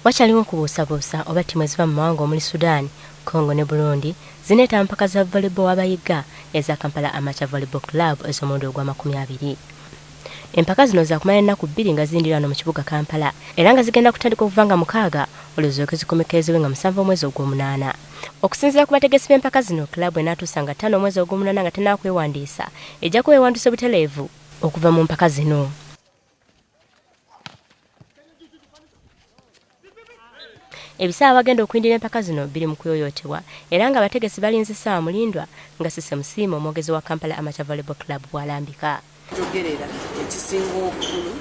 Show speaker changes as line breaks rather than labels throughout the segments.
Wakyaliwo okubuusabuusa oba ttiimu eziva mu mawanga omuli Sudan, Congo ne Burundi zineetaba mu mpaka za volleyball w'abayiga eza Kampala Amateur Volleyball Club ez'omulundi ogwa 20. Empaka zino zakumala ennaku 2 nga ziyindira wano mu kibuga Kampala era nga zigenda kutandika okuva nga 6 olwo ziryoke zikomekkerezebwe nga 7 omwezi ogw'omunaana. Okusinziira ku bategesi b'empaka zino, club enaatuusa nga 5 omwezi ogw'omunaana nga tennakwewandiisa ejja kuba ewandiise butereevu okuva mu mpaka zino. Ebisaawe abagenda okuyindira empaka zino biri mu kuyoyootebwa era nga abategesi balinze ssaawa mulindwa nga Sise Musiima omwogezi wa Kampala Amateur Volleyball Club bw'alambika.
Njogerera ekisinga obukulu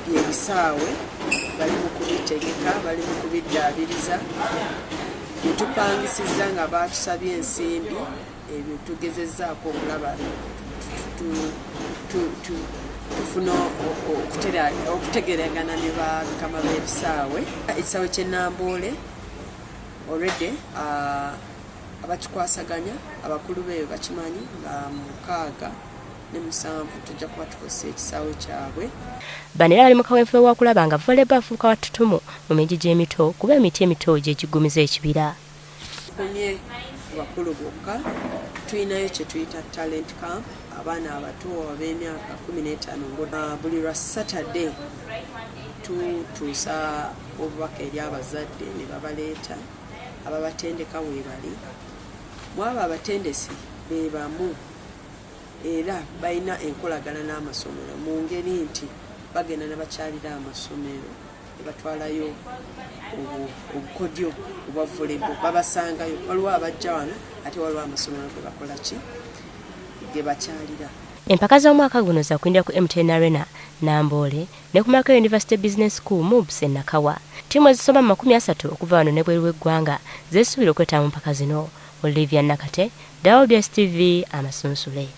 by'ebisaawe bali mu kubitegeka, bali mu kubiddaabiriza. Bye tupangisizza nga baatusabye ensimbi, ebyo tugezezzaako okulaba tufuna okutegeragana ne bakama b'ebisaawe. Ekisaawe ky'e Namboole already abakikwasaganya abakulu beeyo bakimanyi nga 6 ne 7 tujja kuba tukozesa ekisaawe kyabwe.
Bano era bali mu kaweefube wa kulaba nga volleyball afuuka wa ttutumu mu migigi emito kuba emiti emito gye giggumiza ekibira.
Tukomye bakulu bokka, tulinayo kye tuyita talent camp, abaana abato ab'emyaka 15 buli lwa Saturday tutuusa obubaka eri abazadde ne babaleeta, ababatendeka weebali. Mwabo abatendesi be bamu era balina enkolagana n'amasomero mu ngeri nti bagenda ne bakyalira amasomero ne batwalayo obukodyo obwa volleyball, babasangayo. Waliwo abajja wano ate waliwo amasomero ge bakola ki ge bakyalira.
Empaka z'omwaka guno zakuyindira ku MTN Arena Namboole ne ku Makerere University Business School MUBS e Nakawa. Ttiimu ezisoba mu 30 okuva wano n'ebweru w'eggwanga zeesuubira okwetaba mu mpaka zino. Olivia Nakate, WBS TV, Amasunsule.